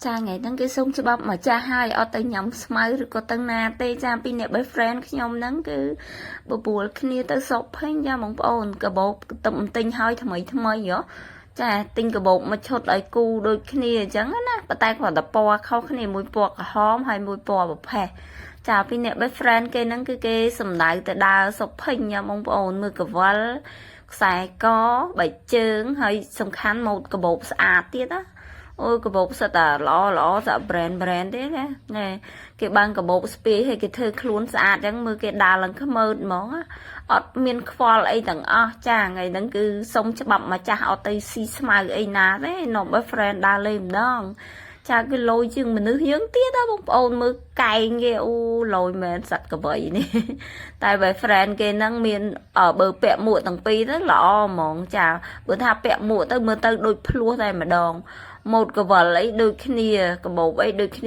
ចាថ្ងៃហ្នឹងគេសុំច្បាប់មកចាស់ហើយអត់ទៅញ៉ាំស្មៅឬក៏ទៅណាទេចាពីអ្នក best friend ខ្ញុំហ្នឹងគឺបបួលគ្នាទៅ shopping ចាបងប្អូនកាបូបទឹកទិញហើយថ្មីថ្មីហ៎ចាទិញកាបូបមួយឈុតឲ្យគូដូចគ្នាអញ្ចឹងណាប៉ុន្តែគ្រាន់តែពណ៌ខុសគ្នាមួយពណ៌ក្រហមហើយមួយពណ៌ប្រផេះចាពីអ្នក best friend គេហ្នឹងគឺគេសំដៅទៅដើរ shopping ញ៉ាំបងប្អូនមើលកវលខ្សែកបែកជើងហើយសំខាន់ម៉ូតកាបូបស្អាតទៀតណាអូយកាបូបសិតតែល្អល្អសាក់ brand brand ទេណាណែគេបានកាបូបស្ពាយឲ្យគេធ្វើខ្លួនស្អាតអញ្ចឹងមើលគេដើរឡើងខ្មើតហ្មងអត់មានខ្វល់អីទាំងអស់ចាថ្ងៃហ្នឹងគឺសុំច្បាប់ម្ចាស់អត់ទៅស៊ីស្មៅអីណាទេនាំ best friend ដើរលេងម្ដងចាគឺលយជាងមនុស្សយើងទៀតណាបងប្អូនមើលកែងគេអូលយមែនសត្វកវីនេះ តែ best friend គេហ្នឹងមានបើពាក់មួកទាំងពីរទៅល្អហ្មងចាបើថាពាក់មួកទៅមើលទៅដូចភ្លោះតែម្ដងម៉ូតកវលអីដូចគ្នាកាបូបអីដូចគ្នា។